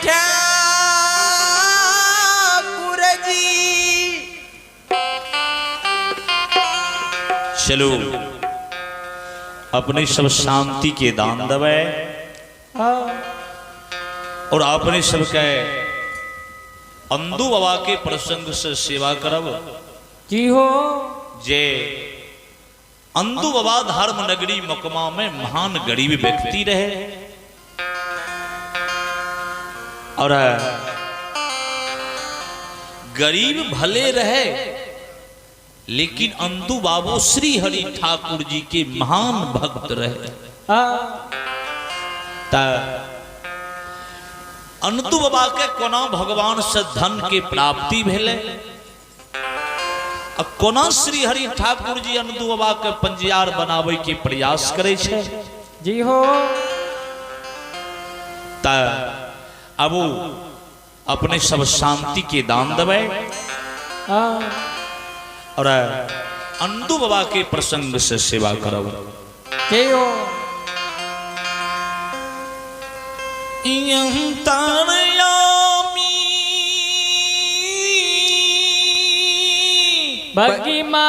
ठाकुर जी। चलो अपने सब शांति के दान दबे और अपने सबके अंदू बाबा के प्रसंग से सेवा करब। जी हो। जे अंदू बाबा धर्म नगरी मकमा में महान गरीब व्यक्ति रहे और गरीब भले रहे लेकिन अंदू बाबू श्री हरि ठाकुर जी के महान भक्त रहे। अंदू बाबा के कोना भगवान से धन के प्राप्ति भेले, आ कोना श्री हरि ठाकुर जी अंदू बाबा के पंजियार बनावे के प्रयास करे छे। जी हो। त अब अपने सब शांति के दान दबे और अंदू बाबा के प्रसंग से सेवा करब। जी हो। अंतर्यामी भगिमा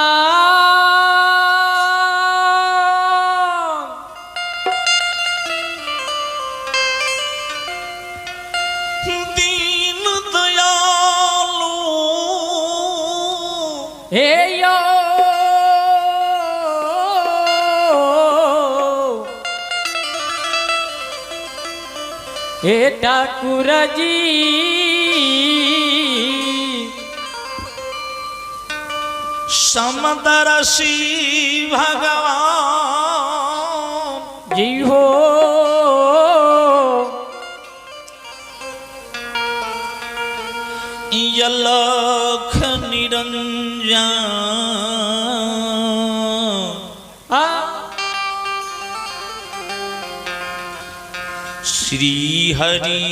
दीन दयालु हे यो हे ठाकुर जी समदर्शी भगवान जी हो। यलख निरंजन श्री हरि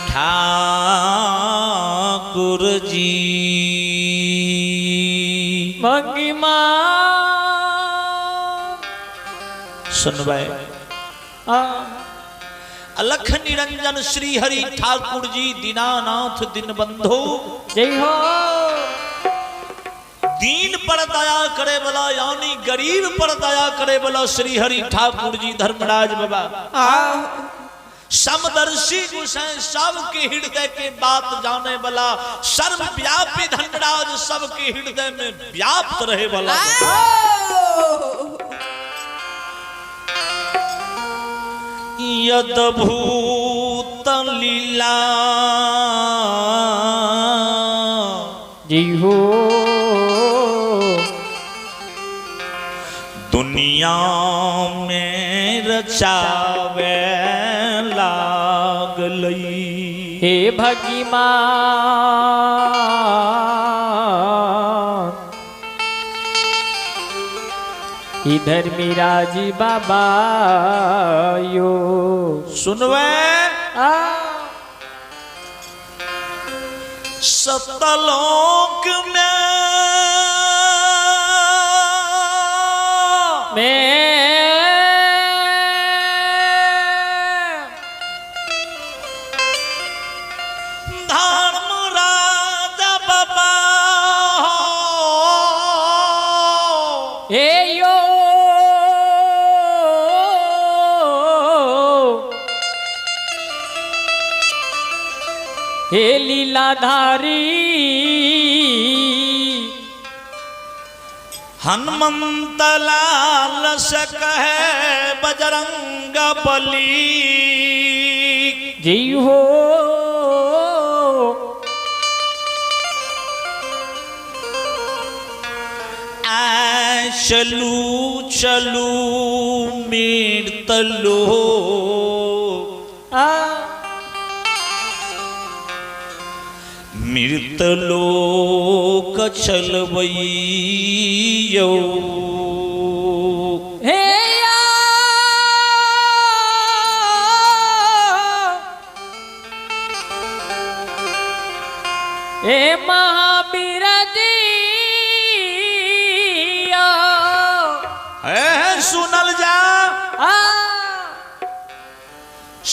ठाकुर जी। महिमा सुनबै अलख निरंजन श्री हरि ठाकुर जी दीनानाथ दीनबंधु जय हो। दीन पर दया करे वाला यानी गरीब पर दया करे वाला श्री हरि ठाकुर जी धर्मराज बाबा समदर्शी गुसाई सबके हृदय के बात जाने वाला सर्वव्यापी धर्मराज सबके हृदय में व्याप्त रहे वाला। यदभूत लीला जी हो। दुनिया में रचावे लागलई। हे भगिमा इधर मिराजी बाबा यो सुनवे सतलोक में धर्म राजा बाबा हे यो हे लीलाधारी हनुमंत लाल से कहे बजरंग बली जी हो। चलू चलू मीरतलो मृतलोक चलबैयो। हे हे महावीर जी सुनल जा।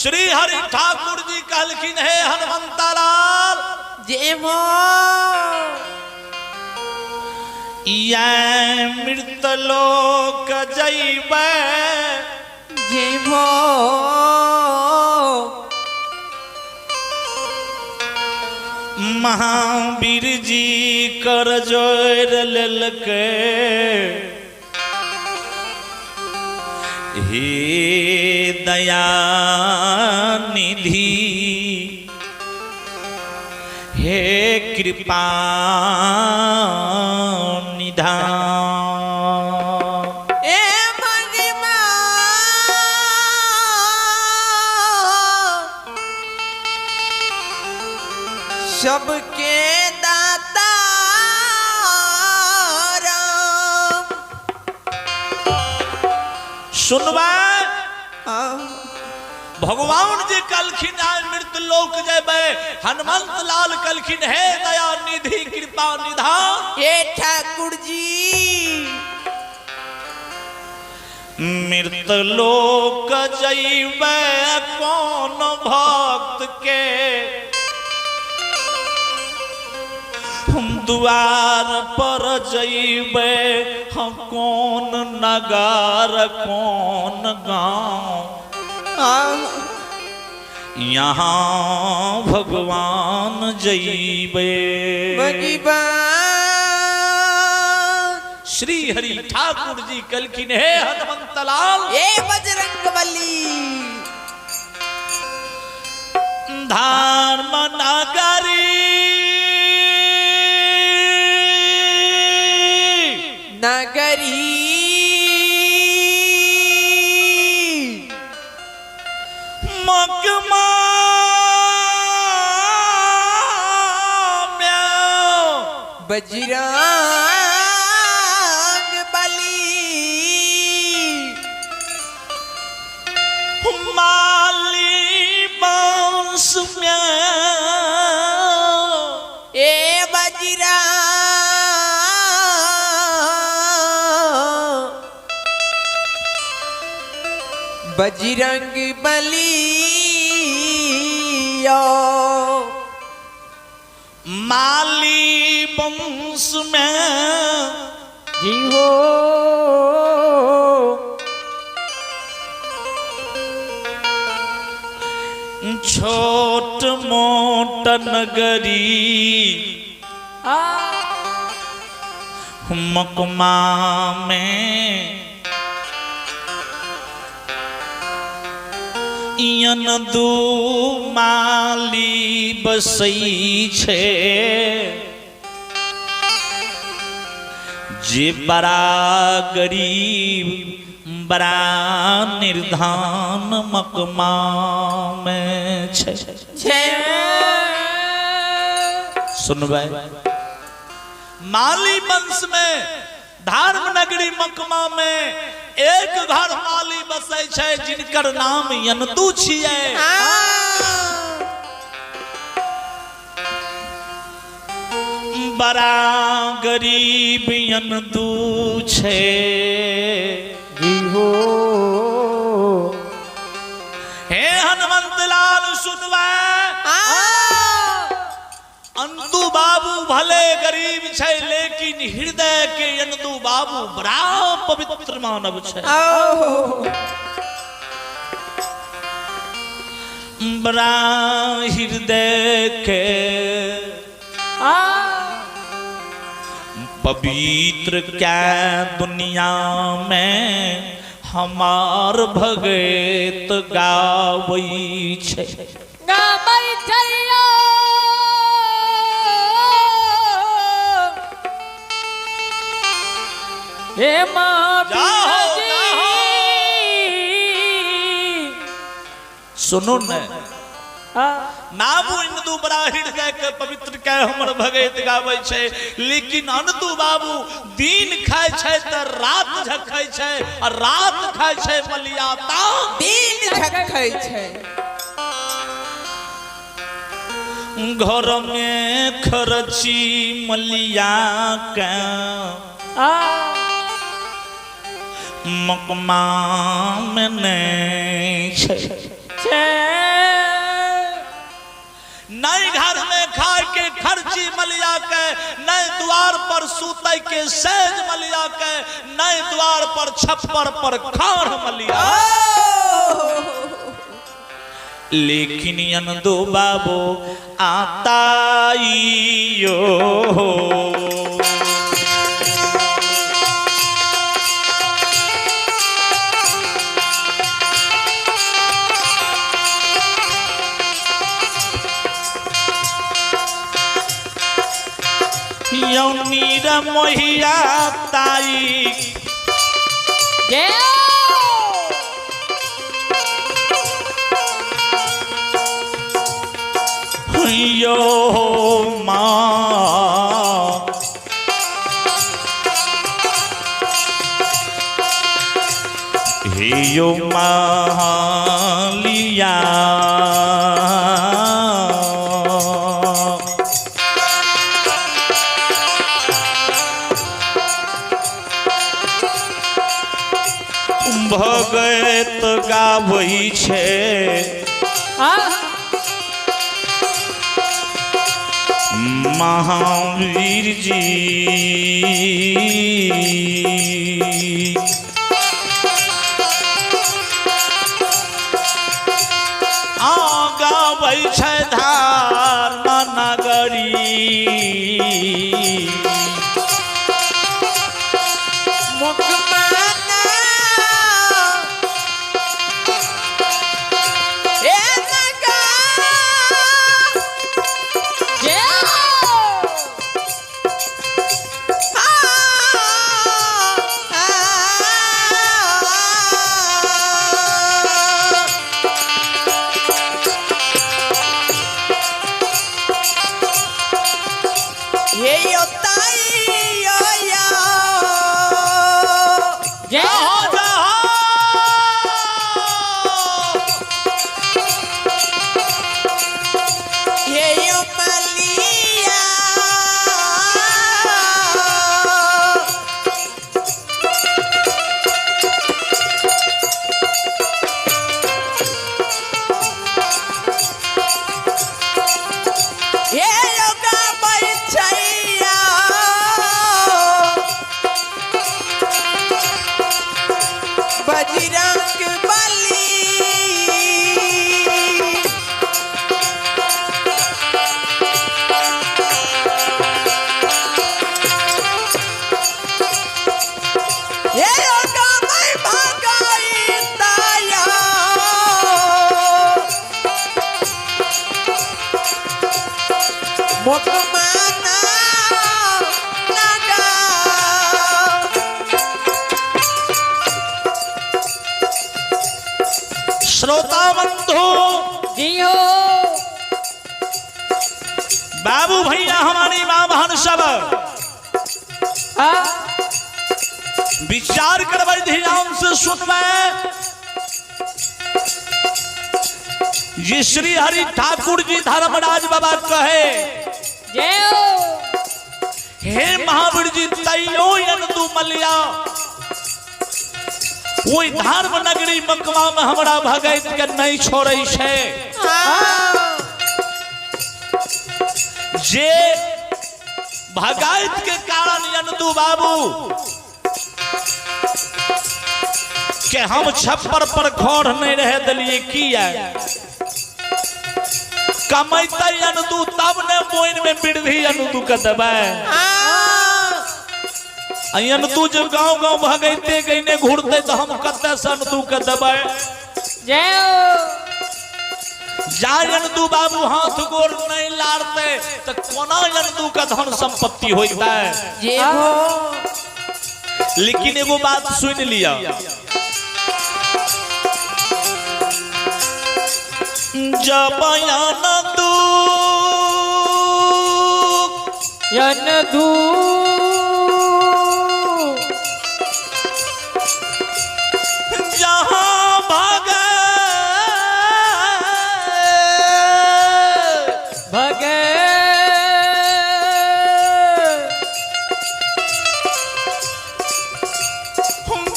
श्री हरि ठाकुर जी कहलखिन हे हनुमंता लाल जय हो इएह मृत लोक जइबै जय हो महावीर जी कर जोड़ लेलकै हे दया निधि हे कृपा निधान ए भगवान सबके दाता राम सुनबै भगवान जी कहलखिन आइ मृत लोक जेबै हनुमंत लाल कहलखिन हे दया निधि कृपा निधान हे ठाकुर जी मृत लोक जइबै कोन भक्त के हम दुआर पर जइबै हम कोन नगर कोन गाँव यहाँ भगवान जइबै भगवान श्री हरि ठाकुर जी कहलखिन हे हनुमंत लाल हे बजरंग बली धर्म नगरी नगरी मकमा बजरंग बली माली बांस में ए बजरा बजरंग बलियो माली वंश में जी हो छोट मोट नगरी आ मकमा में इयन दू माली बसै छै जे बड़ा गरीब बड़ा निर्धान मकमा में छै छै सुनबै माली वंश में धर्म नगरी मकमा में एक घर माली बसै छै जिनकर नाम यनतु छियै बड़ा गरीब यनतु छै जी हो हे हनुमंत लाल सुनबै अंतु बाबू भले गरीब छै लेकिन हृदय के अंतु बाबू बड़ा पवित्र मानव छै बड़ा हृदय के पवित्र क्या दुनिया में हमार भगत गावै छै गाबै छै यौ। हे महावीर जाहो, जी सुनू ने आ, नाबू इंदु बड़ा हृदय के पवित्र के हमर भगत गाबै छै लेकिन अनतु बाबू दिन खाय छै तऽ रात झखै छै आ रात खाय छै मलिया ता दिन झखै छै घर में खर्ची मलिया के आ, मकमा में नहीं छै छै। खर्ची मलिया के, नहीं द्वार पर सूतै के सेज मलिया के, नहीं द्वार पर छप्पर पर खाड़ मलिया। लेकिन अनदो बाबू आताइयो यौनीर मोहिया ताई जय यो माँ हे यो मालिया। भगत गाबै छै आ महावीर जी। आ गाबै छै धर्म नगरी। मुखमाना ए नगा जय आ आ हे यो ताई यो या जय जहो जहो। हे यो मलिया हे यो गाबै छैया बजरंग बली। हे यो गाबै भगाई ताया मुखमाना नगा। श्रोता बंधु जी हो बाबू भैया हमारी माँ बहन सब आ विचार करबै ध्यान से सुनबै। जी श्री हरि ठाकुर जी धर्मराज बाबा कहे जय हो हे महावीर जी तैयो तू मलिया ओहि धर्म नगरी मकवा में हमरा भगैत के नहीं छोड़ै छै। जे भगैत के कारण यंदू बाबू के हम छप्पर पर घर नहीं रह दिलिए किया कमैते यंदू तब ने बोइन में वृद्धि यंदू के देबै। यंदू जब गांव गांव भगैते गईने घूरते तो हम कते से यंदू के देबै। जय हो जा यंदू बाबू हाथ गोर नहीं लारते तो कोना यंदू का धन संपत्ति होता है। ये हो लेकिन एगो बात सुन लिया जब यंदू यंदू जहां भागे भगे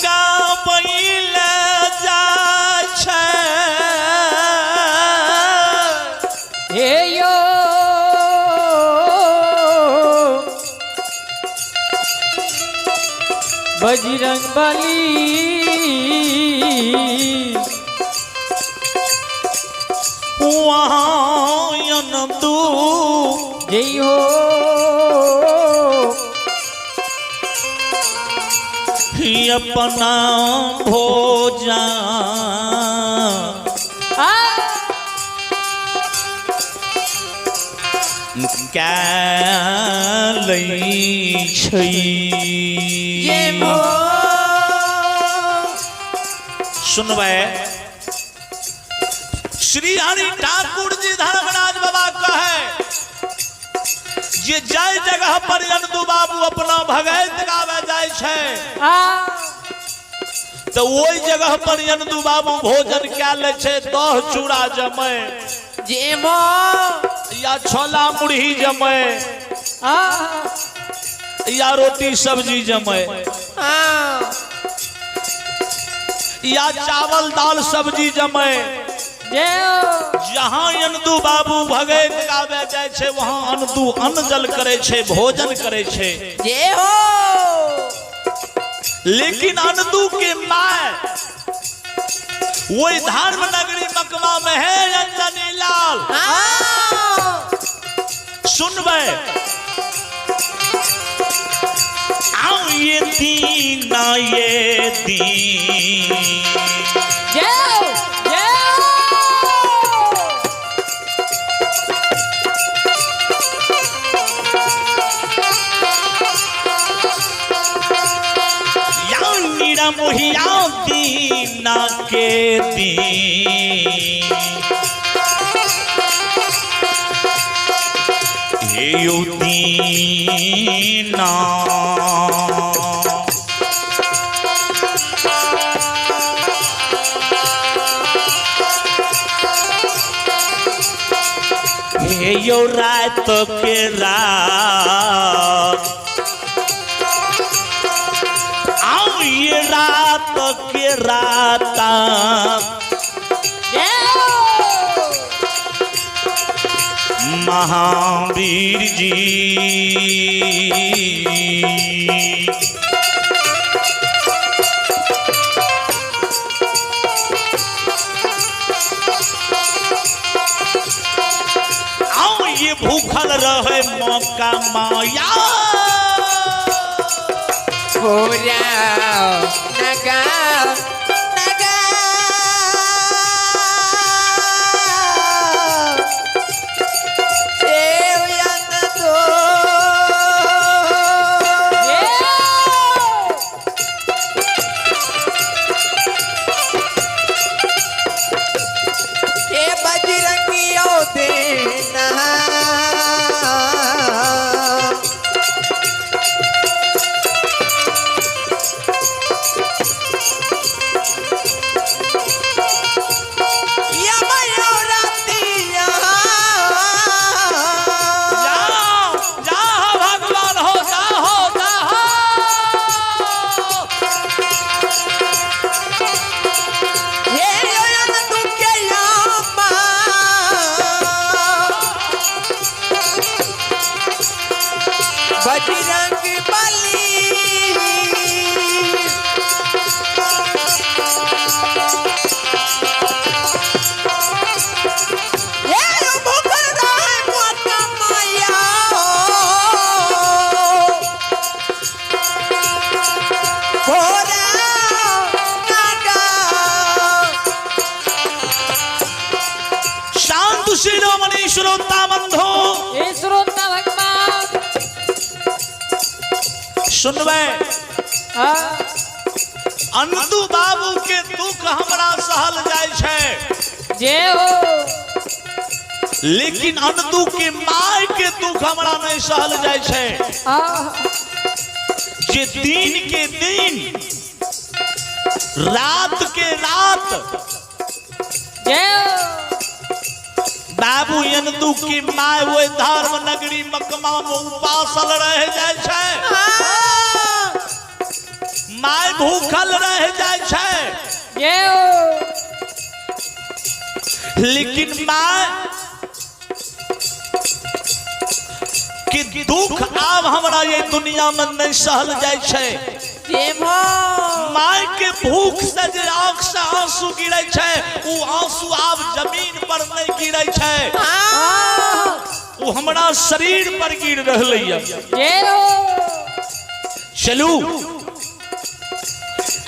गाबैले जाइ छै। हे यो बजरंग बली। वहाँ अनंदू जय हो। ही अपना भोजन आ कै लै छै। ये मो सुनबै श्री हरि ठाकुर जी धर्मराज बाबा कहे जे जाय जगह पर अनदू बाबू अपना भगैत गावे जाय छै आ तो ओहि जगह पर अनदू बाबू भोजन कै लै छै, दह चूड़ा जमै जे मो या छोला मुरही जमै आ या रोटी सब्जी जमै हाँ या चावल दाल सब्जी जमै। जय हो। जहाँ अनदू बाबू भगैत गावे जाय छै वहाँ अनदू अन्न जल करे छै, भोजन करे छै। जे हो। लेकिन अनदू के my वही धर्म नगरी मकमा में है अंजनी लाल। हाँ सुनबै आओ ये दीन ये दीन जय हो। जय हो। या नीरा मोहिया दीना के दीन हे यो दीना हे यो रात के रात आओ ये रात के राता जय हो। महावीर जी आओ ये भूखल रहे मौका माया भोरा नगा नगा देवयन दो जय हो। के बजरंगियो देना यमयो रातिया जा जा भगवान हो जा हो जा हो। हे योयन दुखे यामा बजरंग बली हे यो भूखल रहे मोटा माया भोरा नागा शांत शिरोमणि श्रोता बंधु हे श्रोता भगवान। सुनबै आ अनंतु बाबू के दुख हमरा सहल जाय छै जय हो। लेकिन अनंतु के my के दुख हमरा नहीं सहल जाय छै। आ जे दिन के दिन रात के रात जय हो। बाबू अनंतु के my ओहि धर्म नगरी मकमा में उपासल रह जाय छै, my भूखल रह जाय छै। जय हो। लेकिन my के दुख आब हमरा ये दुनिया में नहीं सहल जाय छै। जय हो। My के भूख से जे आंख से आंसू गिरै छै, उ आंसू आब जमीन पर नहीं गिरै छै, उ हमरा शरीर पर गिर रहलै ये। जय हो। चलू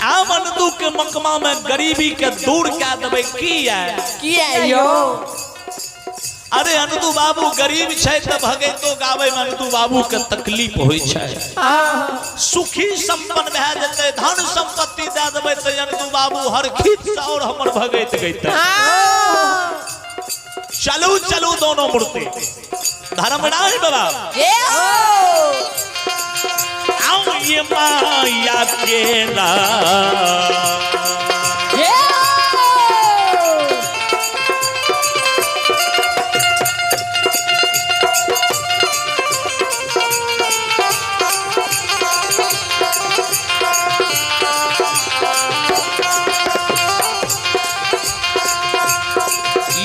आम अनदू के मकमा में गरीबी के दूर कए देबै। किया किया यो? अरे अनदू बाबू गरीब छै त भगैतो गाबै में अनदू बाबू के तकलीफ होइ छै। सुखी संपन्न भए जेतै, धन संपत्ति दए देबै त अनदू बाबू हर खीत से और हमर भगैत गैतै। चलू चलू दोनों मूर्ति धर्मराज बाबा। जय हो। आओ ये माया के जय हो।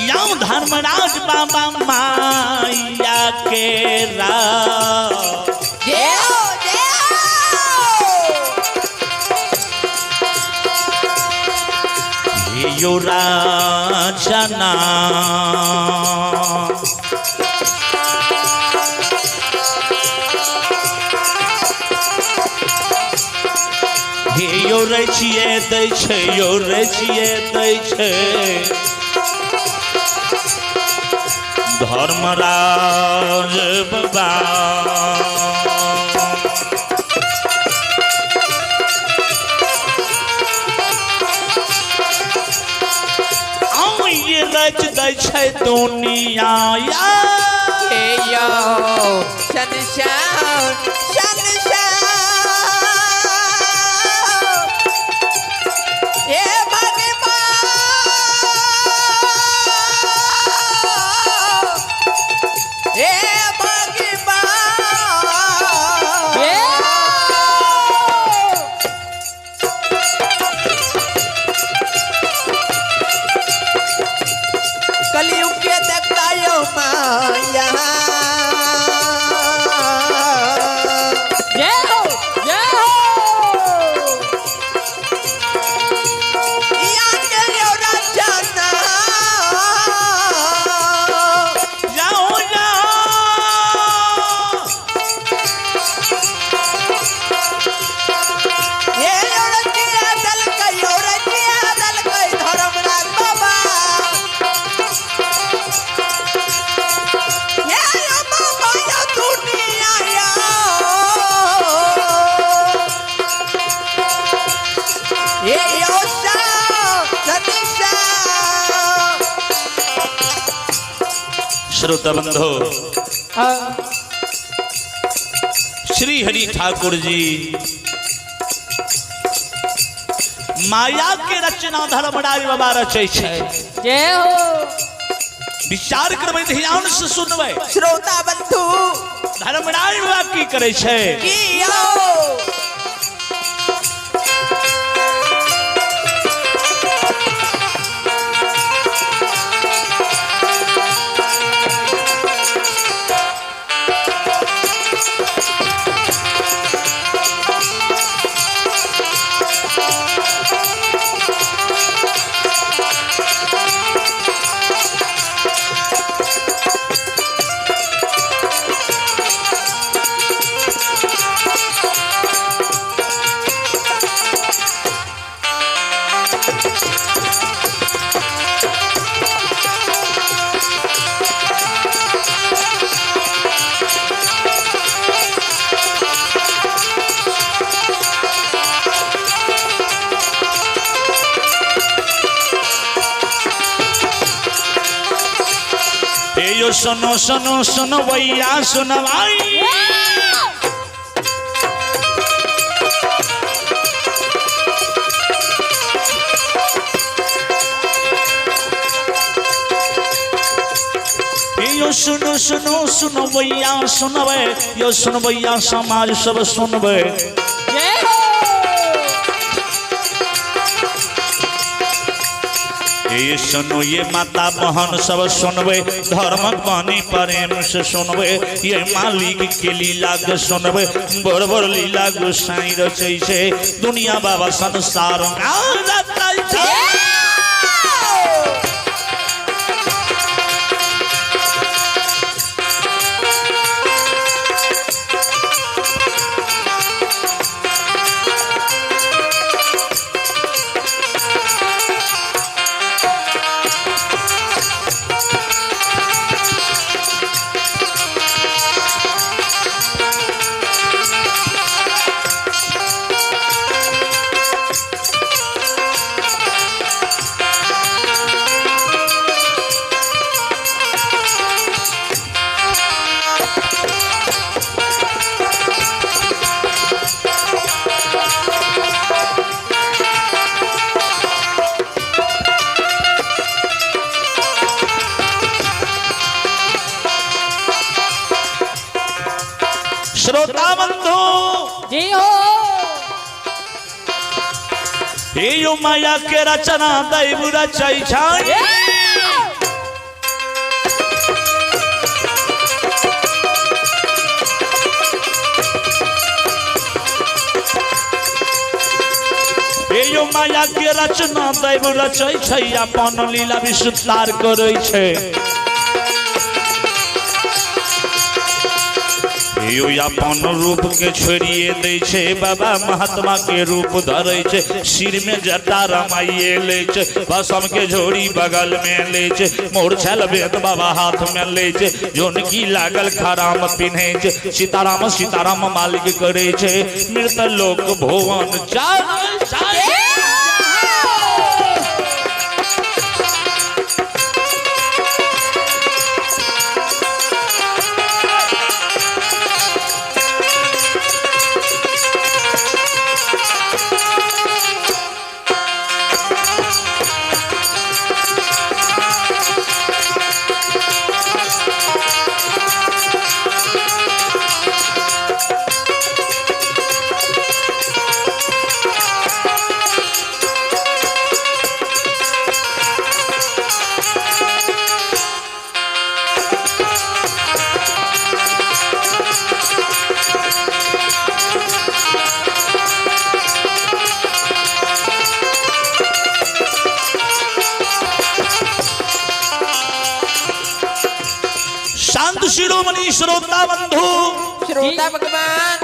यौ धर्मराज बाबा माया के जय हो, जय हो। यो राजना हे यो रचिए दै छै, यो रचिए दै छै धर्मराज बाबा। आउ ये रच दै छै दुनिया या। हे यो संसार संसार हे भगवान, हे भगवान। जय हो। कलयुग के देखता यो माया। जय हो, जय हो। या के यो रचना। जाओ जाओ ये यो रचिया दल के, यो रचिया दल के धर्मराज बाबा। ये यो बाबा यो दुनिया यो। ये यो सा सतीशा। श्रोता बंधु, हाँ। श्री हरि ठाकुर जी माया के रचना धर्मराज बाबा रचै छै। जय हो। विचार करबै, ध्यान से सुनबै। श्रोता बंधु, धर्मराज बाबा की करै छै? की यो? हे यो सुनो सुनो सुनो भैया सुनवाई, हे यो सुनो सुनो सुनो भैया सुनबै, यो सुनबैया समाज सब सुनबै। जय हो। ये सुनो ये माता बहन सब सुनबे, धर्मक बानी प्रेम से सुनबे, ये मालिक के लीला के सुनबे, बड़ बड़ लीला गोसाई रचै छै दुनिया बाबा संसार रचै छै। श्रोता बंधु जी हो। हे यो माया के रचना दैव रचै छै, हे यो माया के रचना दैव रचै छै, अपन लीला विस्तार करै छै। यो अपन रूप के छोड़िए दै छै, बाबा महात्मा के रूप धरै छै, सिर में जटा रमाइए लै छै, भस्म के झोरी बगल में लै छै, मोर छल वेद बाबा हाथ में लै छै, जोनकी लागल खराम पिन्है छै, सीताराम सीताराम मालिक करै छै, मृत लोक भुवन चार। शांत शिरोमणि श्रोता बंधु, श्रोता भगवान।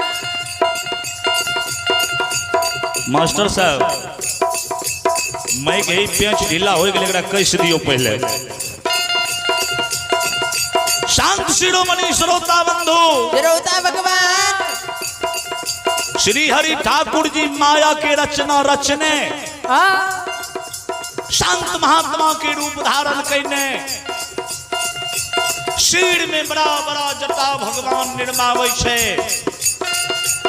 मास्टर साहब मैं गई पेंच ढीला हो गेल, एकरा कस दियो पहले। शांत शिरोमणि श्रोता बंधु, श्रोता भगवान। श्री हरि ठाकुर जी माया के रचना रचने, शांत महात्मा के रूप धारण करने, सिर में बड़ा बड़ा जटा भगवान निर्मावे छै,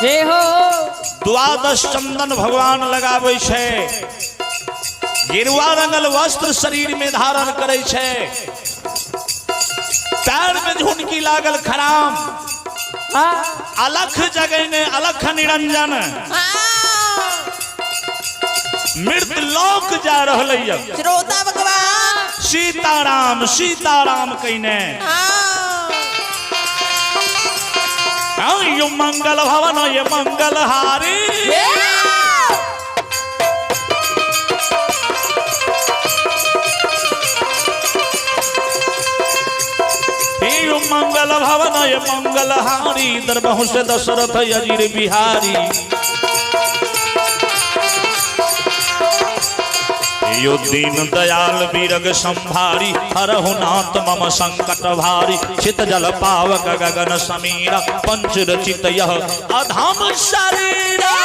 जय हो। द्वादश चंदन भगवान लगावे छै, गेरुआ रंगल वस्त्र शरीर में धारण करे छै, पैर में झुनकी लागल खराम, अलख जगने अलख निरंजन, मृत लोक जा रहल। श्रोता भगवान सीताराम सीताराम कहने, यो मंगल भवन ये मंगल हारी, यो मंगल भवन ये मंगल हारी, दरबहु से दशरथ अजीर बिहारी, यो दीन दयाल बीरग संभारी, हरहु नाथ मम संकट भारी, चित जल पावक गगन समीरा, पंच रचित यह अधाम शरीरा।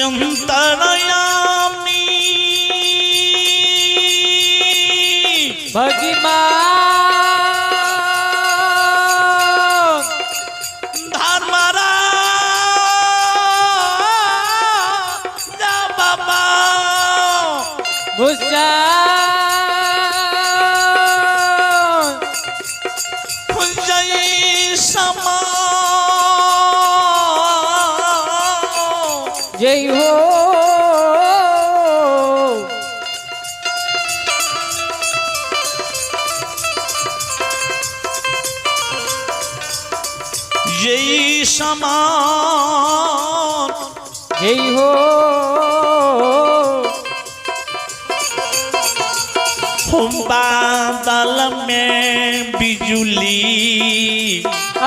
अंतरयामी भगवान धर्मराज बाबा गुस्सा जय समा जय हो। जय समान जय हो। बादल में बिजुली आ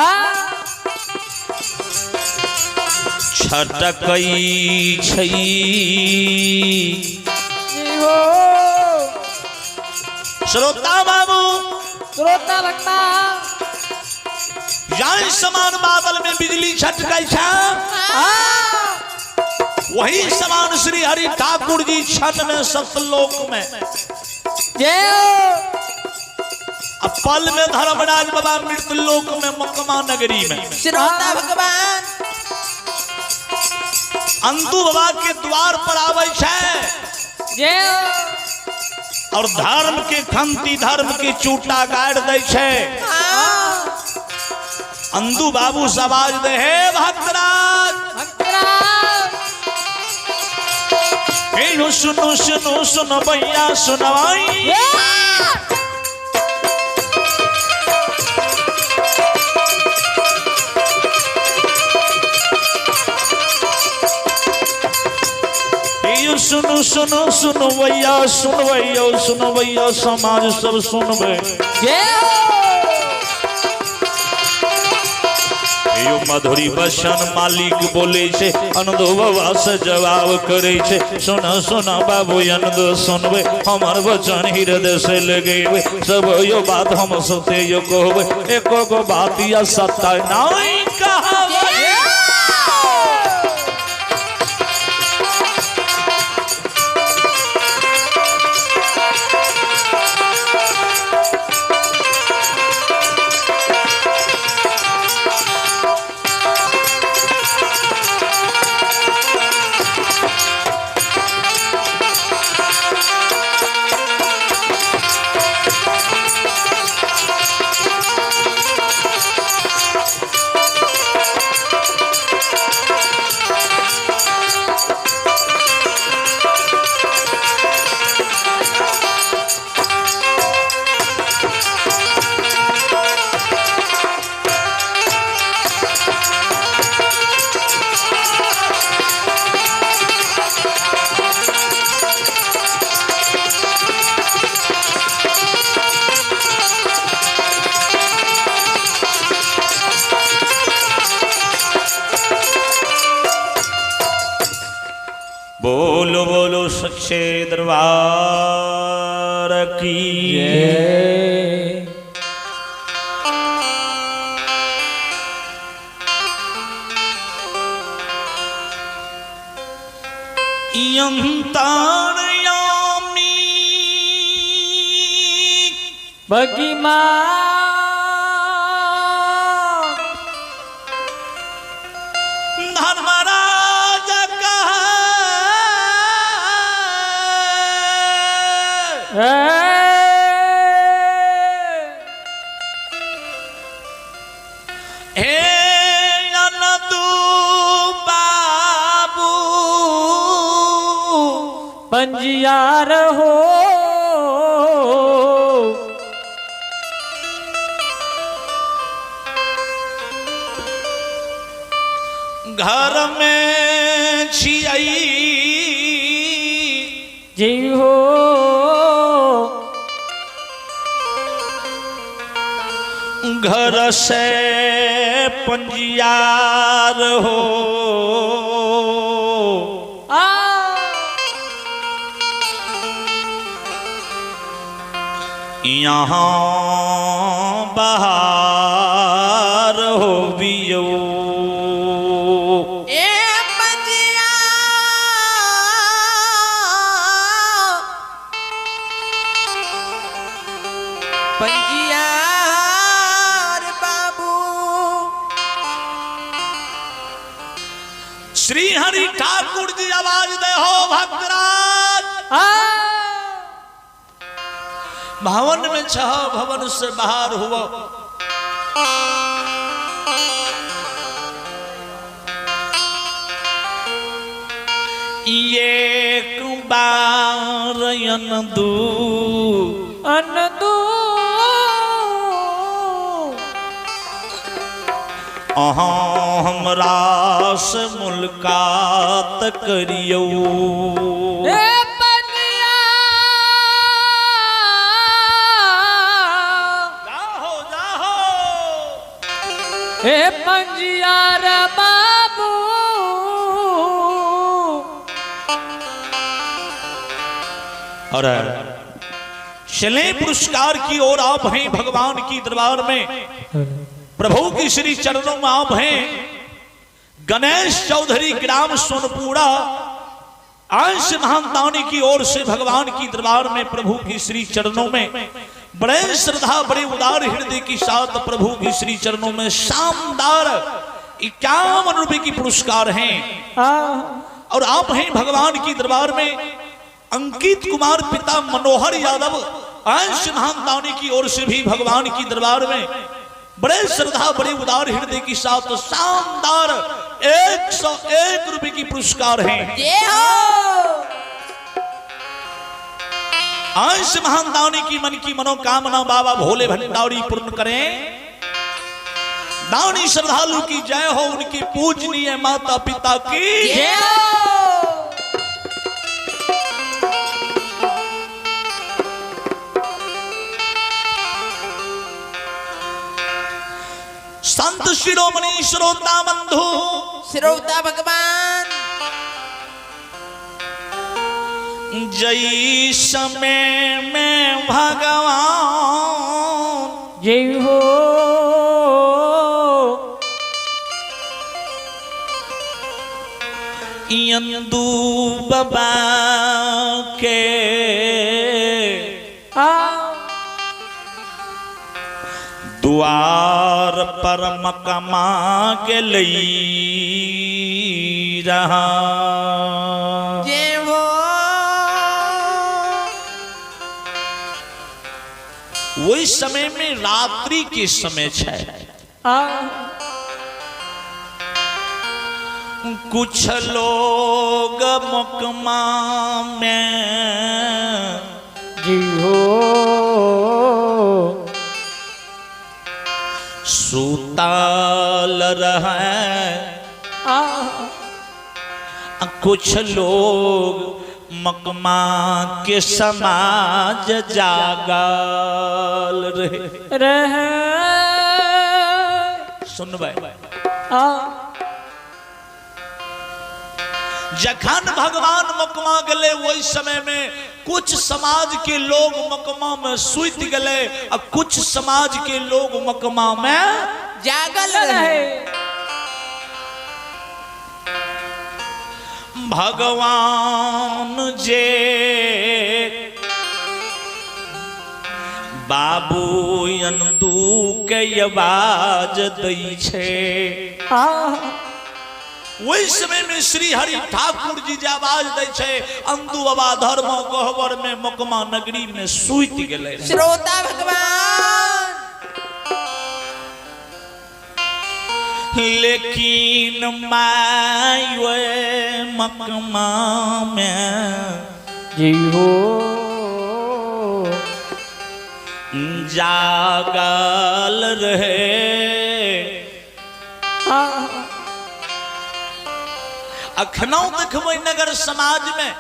छटकई छै। जय हो। श्रोता बाबू श्रोता भक्ता जान समान बादल में बिजली छटकै छै, वही समान श्री हरि ठाकुर जी क्षण में सतलोक में जय हो। अब पल में धर्मराज बाबा मृतलोक में मकमा नगरी में। श्रोता भगवान अंतु बाबा के द्वार पर आवे छै जय हो। और धर्म के खंती धर्म के चूटा गाड़ दै छै। अंदू बाबू सवाज दे हे भक्तराज भक्तराज हे सुनो सुनो सुनो भैया सुनवाई। सुनो सुनो सुनो भैया सुनवैयो सुनवैयो समाज सब सुनबै। जय हो। यो मधुरी बसन मालिक बोले छे अनदो बाबा से जवाब करे छे। सुन सुन बाबू अनदो सुनबे हमर वचन हृदय से लगेबे सब यो बात हम सते यो कहबे एको गो बात या सत्य नहीं कहबे। बोलो बोलो सच्चे दरबार की जय। अंतरयामी भगवान धर्मराज कहे हे अनदू बाबू पंजियार हो। घर में छियाई जय हो। घर से पंजियार हो। आ यहाँ बाहर हो बियो ए पंजियार पंजियार बाबू। श्री हरि ठाकुर जी आवाज दे हो भक्तराज। आ भवन में छह भवन से बाहर हुआ। एक बार अनदू अनदू अहाँ हमरा से मुलाकात करियौ। ए बनिया जाहो जाहो ए पंजियार बाबू। और चले पुरस्कार की ओर आप हैं भगवान की दरबार में, प्रभु की श्री चरणों में आप हैं। गणेश चौधरी ग्राम सोनपुरा अंश महानतानी की ओर से भगवान की दरबार में प्रभु की श्री चरणों में बड़े श्रद्धा बड़े उदार हृदय के साथ प्रभु की श्री चरणों में शानदार 51 रुपए की पुरस्कार हैं। आ और आप हैं भगवान की दरबार में अंकित कुमार पिता मनोहर यादव अंश महानतानी की ओर से भी भगवान की दरबार में बड़े श्रद्धा बड़े उदार हृदय के साथ शानदार 101 रुपए की पुरस्कार हैं। जय हो। अंश महानदानी की मन की मनोकामना बाबा भोले भंडारी पूर्ण करें। दानी श्रद्धालु की जय हो, उनकी पूजनीय माता पिता की जय हो। संत शिरोमणि श्रोता बंधु श्रोता भगवान जय समय में भगवान जय हो। यंदू बाबा के आ द्वार पर मकमा के लई रहा। जय हो। वही समय में रात्रि के समय है। आ कुछ लोग मकमा में जय हो। सुताल रहे, आ कुछ लोग मकमा के समाज जागल रहे। रहे। सुनबै आ जखन भगवान मकमा गले वही समय में कुछ समाज के लोग मकमा में सुत गले और कुछ समाज के लोग मकमा में जागल रहे। रहे। भगवान जे बाबू अनदू के आवाज दै छे। आ ओहि समय में श्री हरि ठाकुर जी जे आवाज दै छे, अंदू बाबा धर्म गहबर में मकमा नगरी में सुति गेलै। श्रोता भगवान लेकिन my ओए मकमा में जय हो। जागल रहे। आ अखनौ देखबै नगर समाज में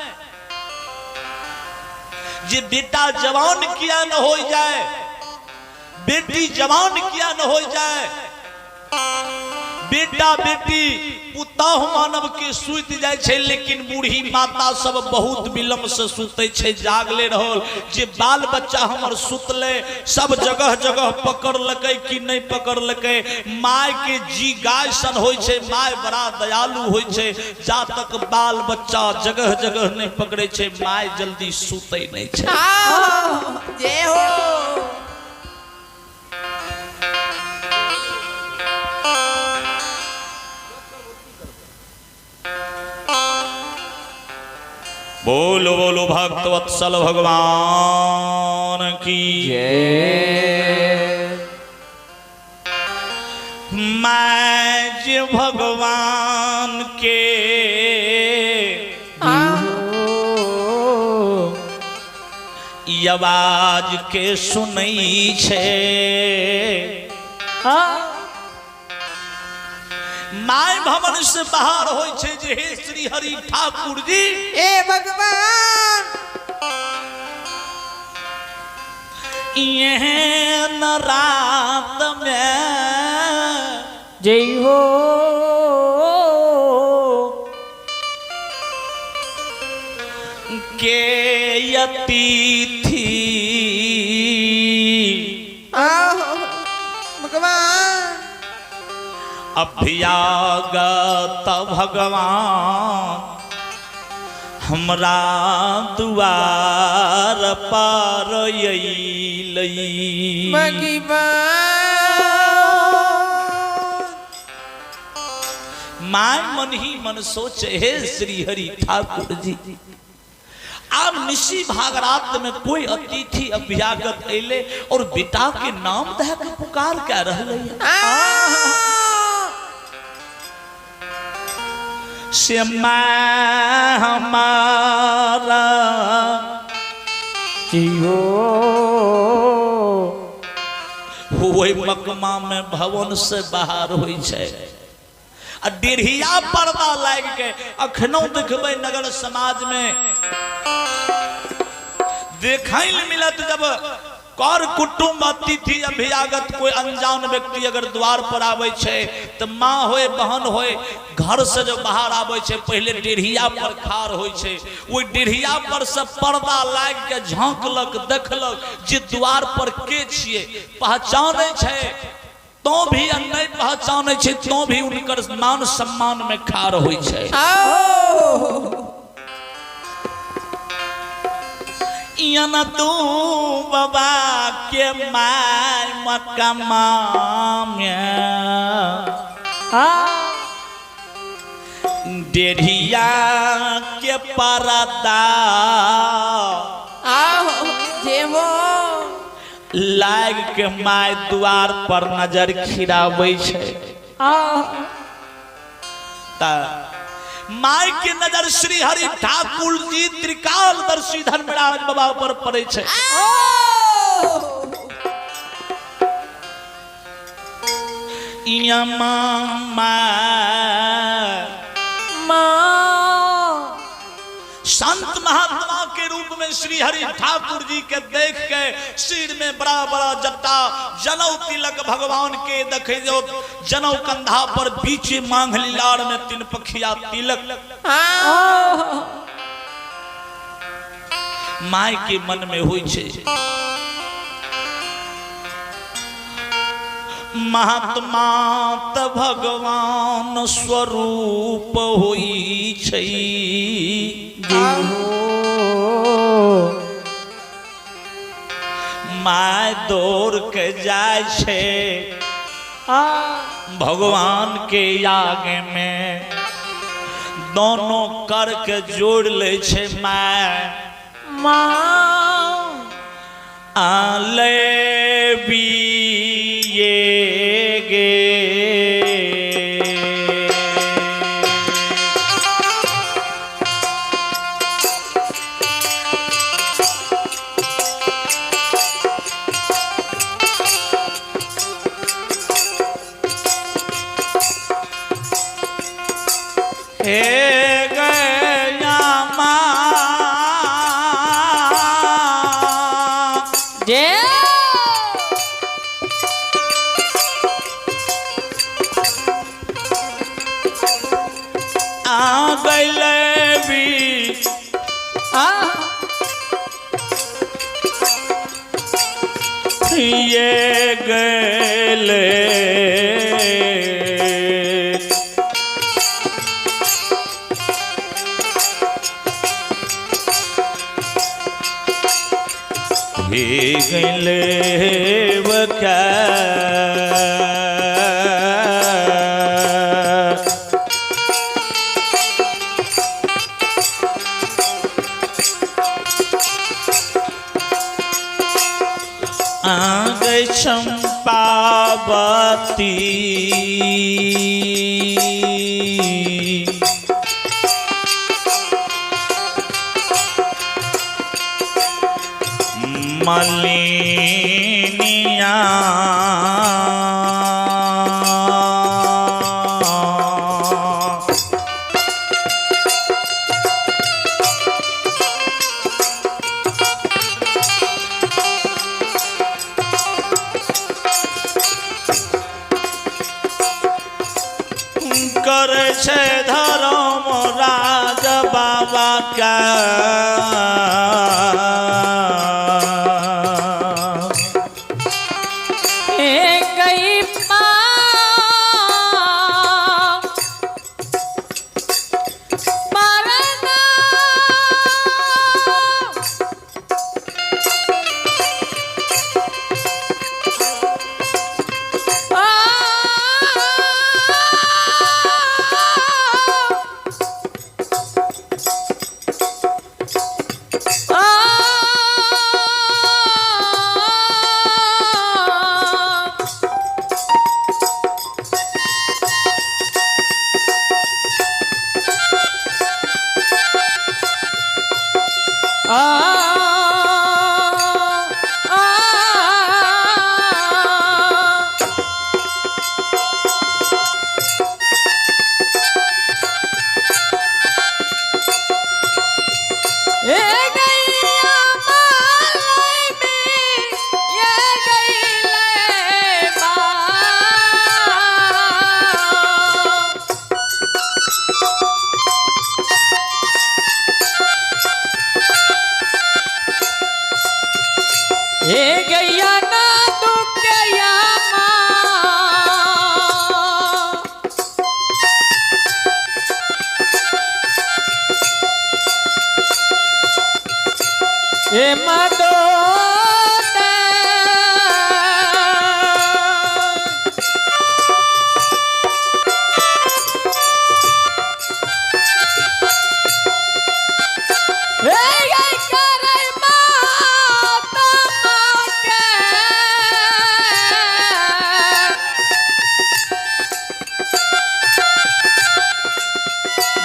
जे बेटा जवान किया न हो जाए, बेटी जवान किया न हो जाए, बेटा बेटी पुतहु मानव के सुति जाय छै, लेकिन बूढ़ी माता सब बहुत विलंब से सुते छै, जागले रहल जे बाल बच्चा हमर सुतले, सब जगह जगह पकड़लकै कि नहीं पकड़लकै। My के जी गाय सन होइ छै, my बड़ा दयालु होइ छै, जा तक बाल बच्चा जगह जगह नहीं पकड़े छै my जल्दी सुते नहीं छै। जय हो। बोलो बोलो भक्तवत्सल भगवान की जय। मैं जे भगवान के आवाज के सुनई छे। My भवन से बाहर होइ छे जे हे श्री हरि ठाकुर जी ए भगवान एहन रात में जय हो। के अतिथि आहो भगवान अभ्यागत भगवान हमरा दुआर पर अइलै। भगवान my मन ही मन सोचे हे श्री हरि ठाकुर जी आब निशी भागरात में कोई अतिथि अभ्यागत अइले और बेटा के नाम दे के पुकार के रहले से मैं हमारा जियो। वही मकमा में भवन से बाहर हुई छे आ डेढ़िया पर्दा लाग के अखनो देखबै नगर समाज में देखै ले मिलत जब कर कुटुंब अतिथि अभ्यागत कोई अनजान व्यक्ति अगर द्वार पर आवे छे तो माँ होए बहन होए घर से जो बाहर आवे छे पहले डेढ़िया पर खार होए छे। वही डेढ़िया पर से पर्दा लाग के झांकलक देखलक जे द्वार पर के छिए पहचाने छे तो भी नहीं पहचाने छे तो भी उनकर मान सम्मान में खार होए छे। याना तू बाबा के my मकमा में डेढ़िया के परदा आहो जेवो लाग के my द्वार पर नजर खिराबै छे। ता my के नजर श्री हरि ठाकुर जी त्रिकालदर्शी धर्मराज बाबा पर पड़े छे। यमा संत महात्मा के रूप में श्री हरि ठाकुर जी के देख के सिर में बड़ा बड़ा जटा जनौ तिलक भगवान के देखे जो जनौ कंधा पर बीचे मांग लीलार में तीन पखिया तिलक। My के मन में हुई छे महात्मा त भगवान स्वरूप हुई छे। My दौड़ के जाय छे भगवान के आगे में दोनों कर के जोड़ ले छे my आले भी ये गे। हे गया माँ जय। आ गइले भी ये गइले हे गइले बका चंपावती। मलिनिया करे छे धर्म राज बाबा का।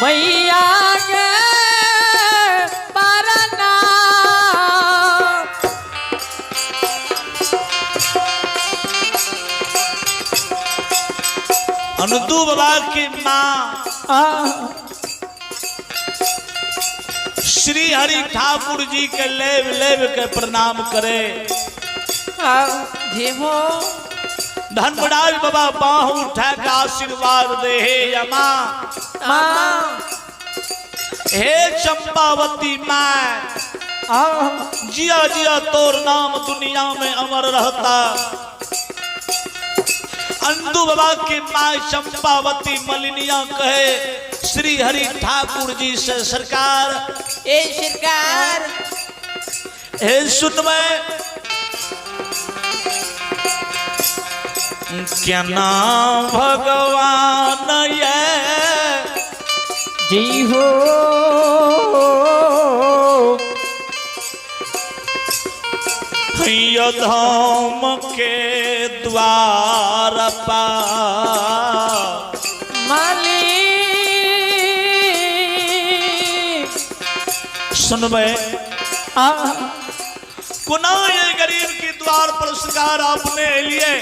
मैया गे परना। अनुदू बाबा की माँ श्री हरि ठाकुर जी के लेव लेव के प्रणाम करे। जेहो धर्मराज बाबा बाहु उठा के आशीर्वाद दे। हे यमा माँ, हे चंपावती माँ, जिया जिया तोर नाम दुनिया में अमर रहता। अंदू बाबा की माँ चंपावती मलिनिया कहे श्री हरि ठाकुर जी से, सरकार ए सरकार, हे सुनवे क्या नाम भगवान ये जी हो धाम के द्वार पर माली। सुनवे कुना ये गरीब के द्वार पर सरकार आपने लिए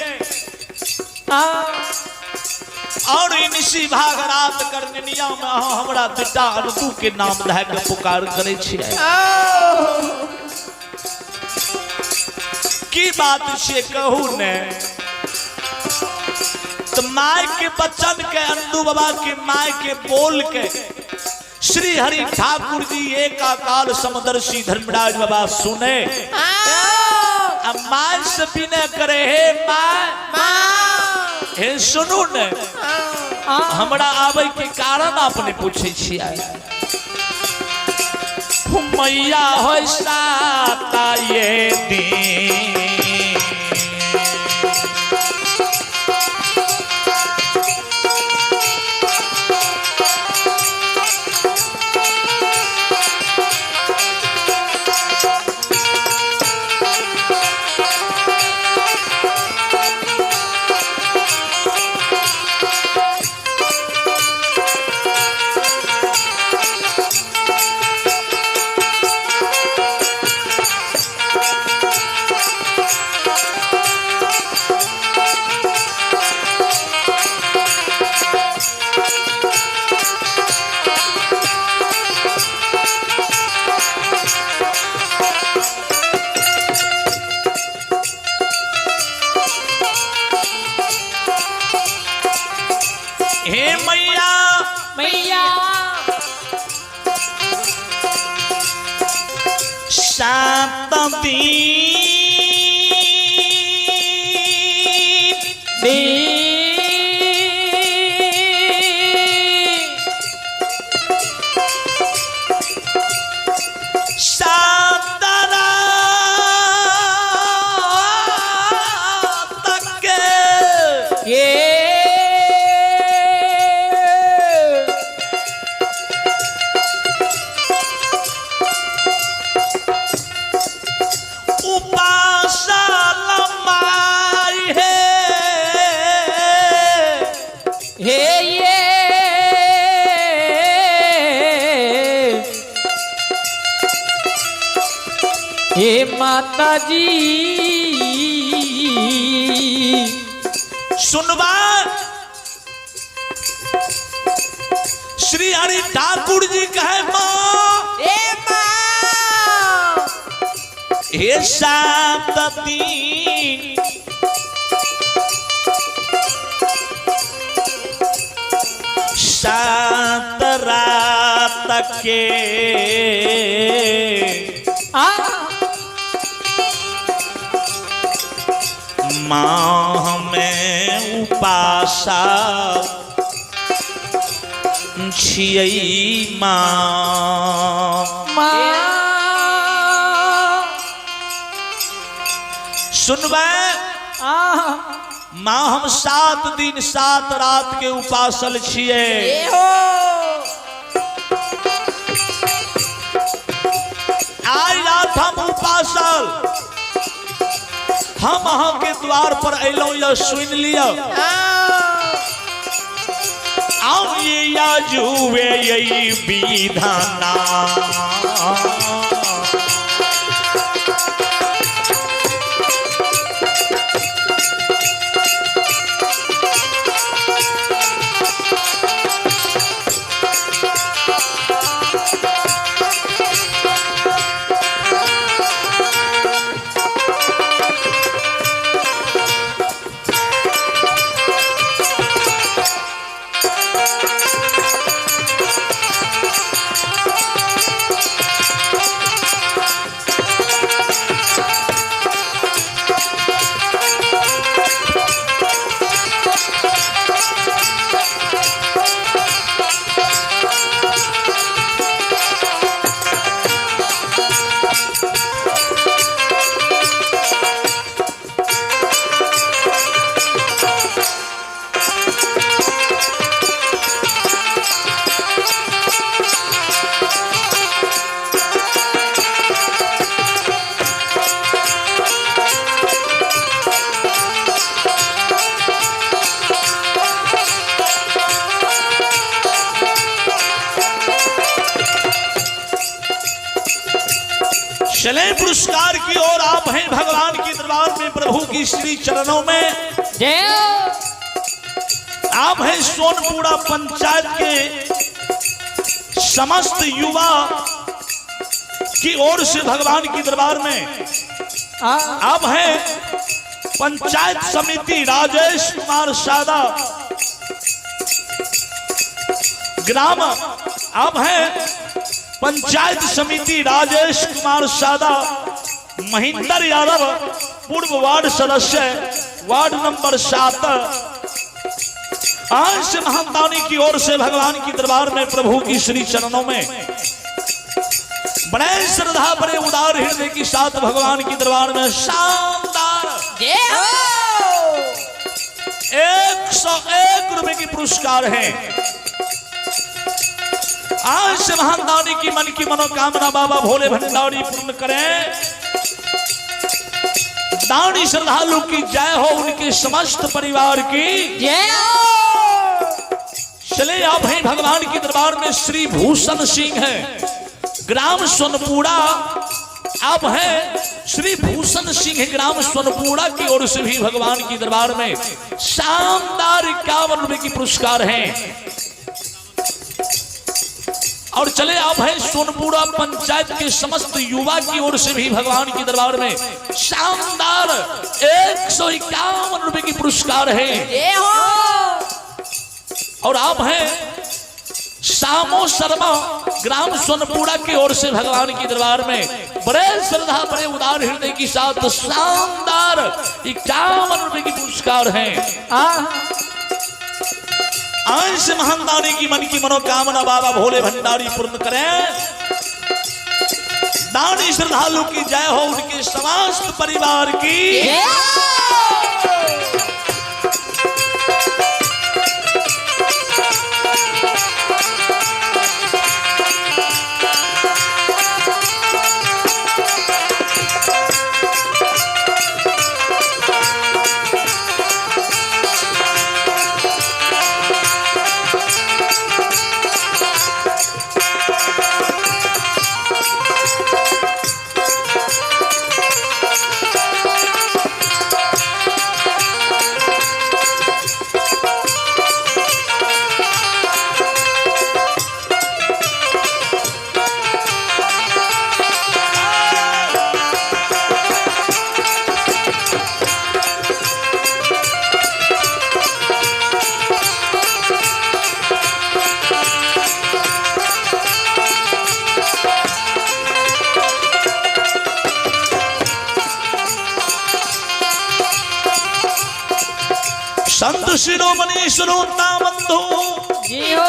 और निशी भाग रात करनिया में हमरा बेटा अनुदू के नाम धऽ के पुकार करे छियै। की बात से कहू ने तो my के बच्चन के अंदू बाबा के my के बोल के श्री हरि ठाकुर जी एक अकाल समदर्शी धर्मराज बाबा सुने। अब my से विनय करे, हे my, हे सुनू ने, हमरा आवे के कारण आपने पूछे छियै। मैया हो साता ये दिन हे मैया मैया 7 दिन 7 रात के उपासल माई हे हे ये हे माता जी सुनबा श्री हरि ठाकुर जी कहे माँ ए माँ हे 7 दिन 7 रात के आ माँ हमें उपासा छियै माँ। माँ सुनबै आ माँ हम 7 दिन 7 रात के उपासल छियै। ए हो आइ रात हम उपासल हम अहाँ के द्वार पर अयलहुँ यऽ सुनि लिअ। आउ ये याजुवे यही विधाना चले पुरस्कार की ओर आप हैं भगवान के दरबार में प्रभु की श्री चरणों में। जय आप हैं सोनपुरा पंचायत के समस्त युवा की ओर से भगवान के दरबार में। आप हैं पंचायत समिति राजेश कुमार सादा ग्राम। आप हैं पंचायत समिति राजेश कुमार सादा महेंद्र यादव पूर्व वार्ड सदस्य वार्ड नंबर 7 आज से महादानी की ओर से भगवान की दरबार में प्रभु की श्री चरणों में बड़े श्रद्धा बड़े उदार हृदय के साथ भगवान की दरबार में शानदार जय हो 101 रुपए की पुरस्कार है। आज से महादानी की मन की मनोकामना बाबा भोले भंडारी पूर्ण करें। दानी श्रद्धालु की जय हो, उनके समस्त परिवार की जय हो। चले आप हैं भगवान के दरबार में श्री भूषण सिंह है ग्राम सोनपुरा। आप हैं श्री भूषण सिंह ग्राम सोनपुरा की ओर से भी भगवान के दरबार में शानदार 51 रुपए की पुरस्कार हैं। और चले आप हैं सोनपुरा पंचायत के समस्त युवा की ओर से भी भगवान के दरबार में शानदार 151 रुपए की पुरस्कार है। जय हो। और आप हैं सामो शर्मा, ग्राम सोनपुरा की ओर से भगवान की दरबार में बड़े श्रद्धा बड़े उदार हृदय के साथ शानदार 51 रुपए की पुरस्कार हैं। अंश महानदानी की मन की मनोकामना बाबा भोले भंडारी पूर्ण करें। दानी श्रद्धालु की जय हो, उनके समस्त परिवार की। संत शिरोमणि श्रोता बंधु जी हो।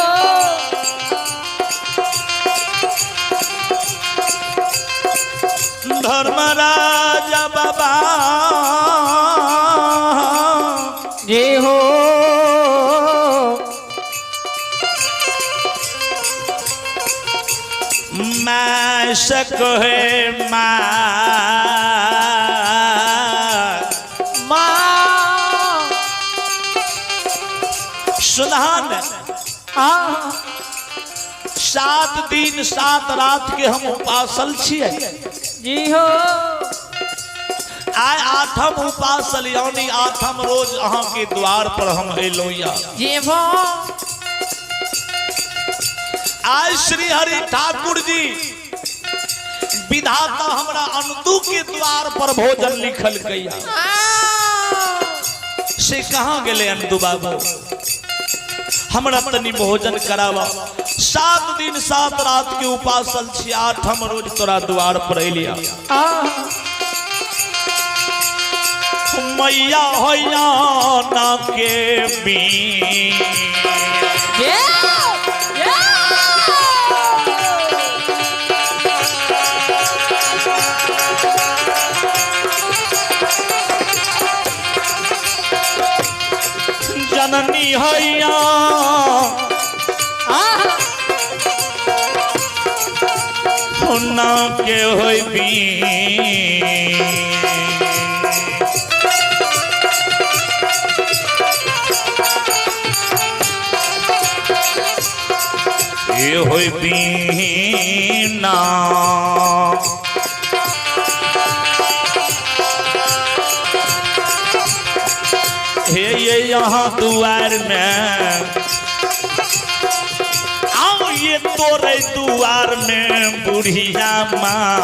धर्मराज बाबा जी हो। मैं शक है माँ माँ सुनहन आ 7 दिन 7 रात के हम उपासल छियै। जी हो। आइ आठम उपासल यानी आठम रोज अहाँ के द्वार पर हम एलहुँ या। जी हो। आइ श्री हरि ठाकुर जी विधाता हमरा अनदू के द्वार पर भोजन लिखल गया। से कहाँ गेले अनदू बाबू, हमरा तनी भोजन करावा। 7 दिन 7 रात के उपासल छी, आठम रोज तोरा द्वार पर एलिया। मैया होया ना के बीच जननी हैया ना के होबी। ये होबी ना हे ये यहाँ दुआर में आओ, ये तोरे दुआर में बुढ़िया माँ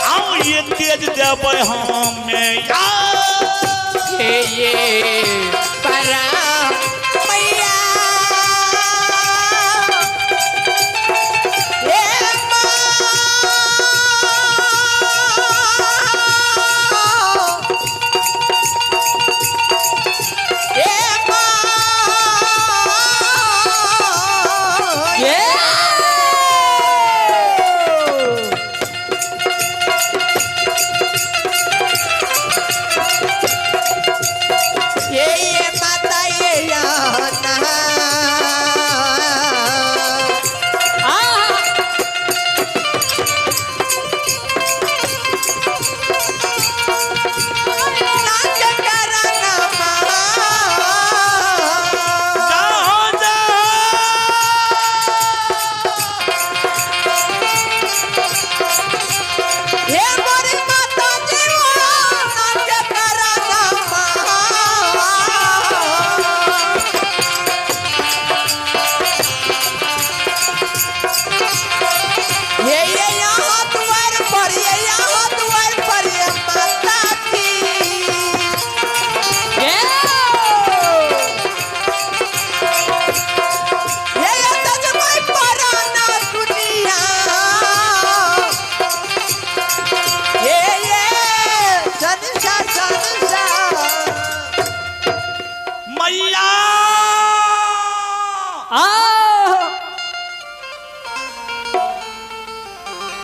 आओ, ये तेज देबै हमें ये